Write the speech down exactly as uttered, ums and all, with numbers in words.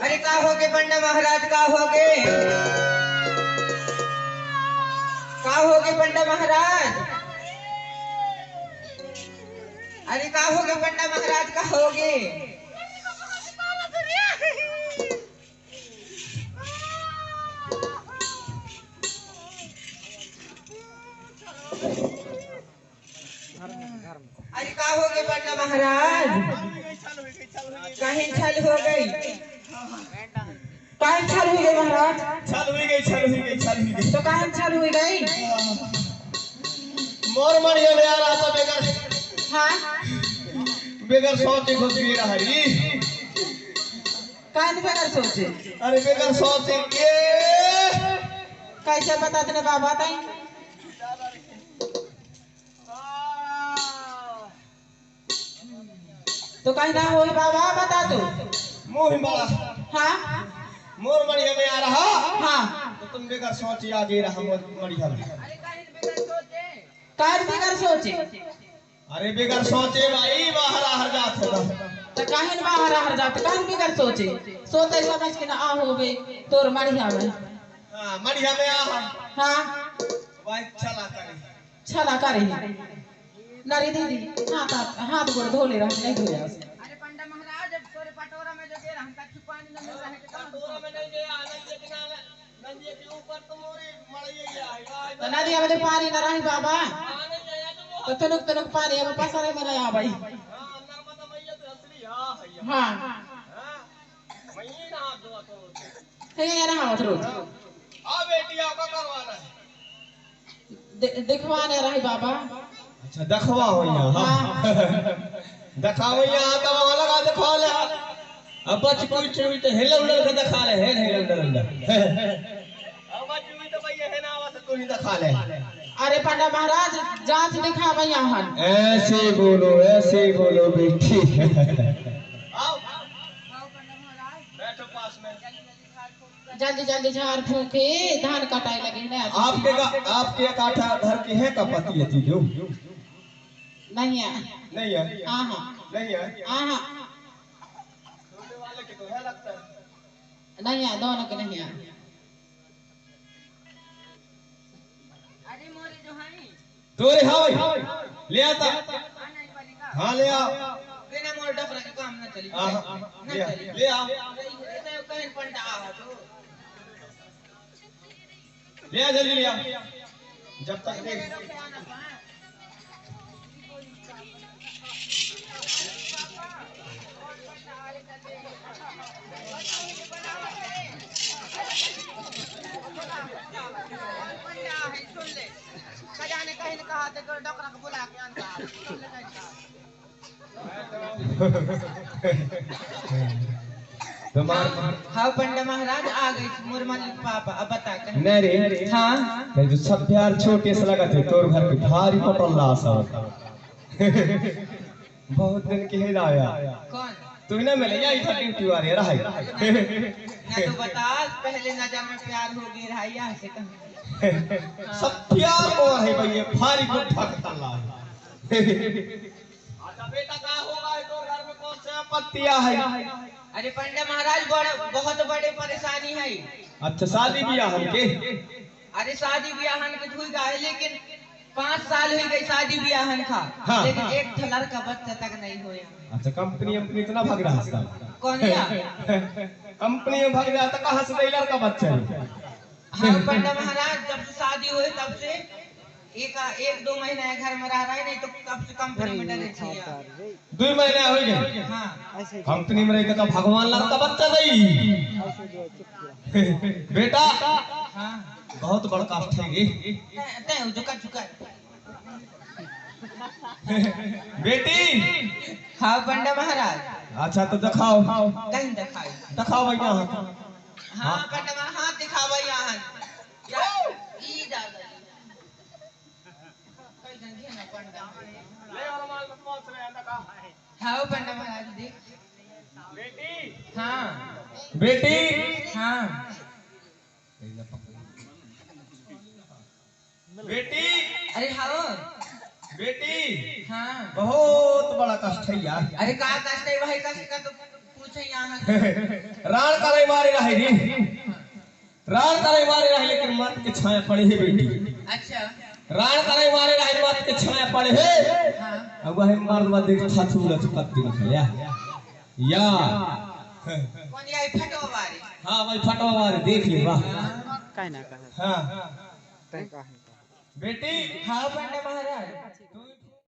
अरे का होगे पंडा महाराज, का होगे? का होगे पंडा महाराज? अरे का होगे पंडा महाराज, का होगे? अरे का होगे पंडा महाराज? काहे छल होगे? काहे छल होगे महाराज? छल होगे, छल होगे, छल होगे। तो काहे छल होगे? मोर मड़िया में आ रहा था बेगर, हाँ? बेगर सोचे घुस गई रहा री। काहे बेगर सोचे? अरे बेगर सोचे के। कैसे बता तने बाबा ताई? तो कहीं ना होई बाबा, बता तू। मुंह बड़ा। हाँ। मोर मड़िया में आ रहा। हाँ। तो तुम बेगर सोचे आ गई रहा मोर मड़िया में। काहे बेगर सोचे? अरे बेगर सोचे भाई, बाहर आहर जात होगा। तो काहे न बाहर आहर जात, काहे न बेगर सोचे? सोते समझ के ना आ होबे तोर मड़िया में। हाँ, मड़िया में आ। हाँ। भाई चला करे। छला करे। नरी दीदी, हाथ, हाथ, हाथ गोड़ धोले रह, नहीं धोया। अरे पंडा महाराज, अब तोरे पटोरा में जो दे रहन, कछु पानी न मिल रहे, तो कौन कटोरा में नहीं दे, आनंद के ना, नंदिया के ऊपर तो मोरे मड़ैया ही है, तो नदिया में तो पानी न रही बाबा। पानी नहीं आया तो वो तो तुनुक, तुनुक पानी अब पसरे में नहीं आ भाई। हाँ, नर्मदा मैया तो असली, हाँ, है। हाँ। हाँ। मैं ही ना हाथ धोआ करो। हे, ये रहा उधर। आ बेटी, आपका करवाना है। दे-, दिखवाने रही बाबा। अच्छा, दिखवा हो यहाँ, हाँ। हाँ। दिखाओ यहाँ, तो वहाँ लगा दिखा ले। अब बच कोई चोरी तो हेल उड़ल के दिखा ले, हेल, हेल उड़ल, उड़ल। अब बच कोई तो भैया है ना, आवा तो तू ही दिखा ले। अरे पंडा महाराज, जांच दिखावे यहाँ। ऐसे बोलो, ऐसे बोलो बेटी। आओ। बैठो पास में। जल्दी जल्दी झाड़ फूके, धान कटाए लगे हैं। आपके का, आपके काठा घर के है का पति अति जो? नहीं है। नहीं है? हाँ, हाँ। नहीं है? हाँ, हाँ। छोटे वाले के तो है लगता है। नहीं है, दोनों के नहीं है। तोरे हवय। ले आता। हाँ, ले आ। बिना मोर डोकरा के काम ना चली। हाँ, हाँ, ना ले आ, चली। ले आ। ऐसे कहीं पंडा आ तो। ले आ, जल्दी ले आ। जब तक देख। खजाने कहीं ने कहा थे, तो डोकरा को बुला के आन कहा। तो मार, मार। हाँ, पंडा महाराज आ गई, मोर मन पापा, अब बता कहीं। नहीं रे। हाँ। नहीं, जो सब प्यार छोटे से लगा थे, तोर घर के भारी पटल ला सा। बहुत दिन के है आया। कौन? तू ही ना मिले, या इधर ड्यूटी वाले रहा है। ना तो बता, पहले नजर में प्यार हो गया रहा, या से कहीं। सब प्यार हो है भाई, ये भारी गुट्ठा का तल्ला है। अच्छा बेटा, का होगा है तोर घर में, कौन से आपत्तियां है? अरे पंडा महाराज, बड़े, बहुत बड़े परेशानी है। अच्छा, शादी ब्याह हमके? अरे शादी ब्याह हमके हुई गा है, लेकिन पाँच साल हुई गई शादी ब्याह हन खा, हाँ, लेकिन हाँ। एक ठो लड़का बच्चा तक नहीं होया। अच्छा, कंपनी, कंपनी इतना भाग रहा है सब। कौन या? कंपनी में भाग जाता, कहाँ से दे लड़का बच्चा है? हाँ पंडा महाराज, जब से शादी हुई तब से एक, एक दो महीना ये घर में रह रहे, नहीं तो कब से कंपनी में डरे थे यार। दुई महीना हो गए। हाँ। कंपनी में रह के तो भगवान लड़का बच्चा दई। बेटा, हाँ। बहुत बड़का कष्ट है रे। तै, तै झुका, झुका। बेटी। हाँ पंडा महाराज। अच्छा तो दिखाओ। कहीं दिखाई। दिखाओ भैया हाथ। हाँ पंडा महाराज, हाथ दिखावा यहाँ। या, ई दादा। हाँ पंडा महाराज देख। बेटी। हाँ। बेटी। हाँ। बेटी। अरे हाँ। बेटी। हाँ। बहुत बड़ा कष्ट है यार। अरे का कष्ट है, वही कष्ट का तो पूछे यहाँ। राण का नहीं मारे रहे रे। राण तरे मारे रहे, लेकिन मत के छाया पड़े हे बेटी। अच्छा। राण तरे मारे रहे, मत के छाया पड़े हे। हाँ। अब वही मार, मत देख, छाछू लच पत्ती निकल या। या। कौन या फटवा वाली? हाँ, वही फटवा वाली, देख ले, वाह। हाँ। काहे ना कहा? हाँ। तय काहे ना कहा? बेटी। हाँ, पंडा महाराज।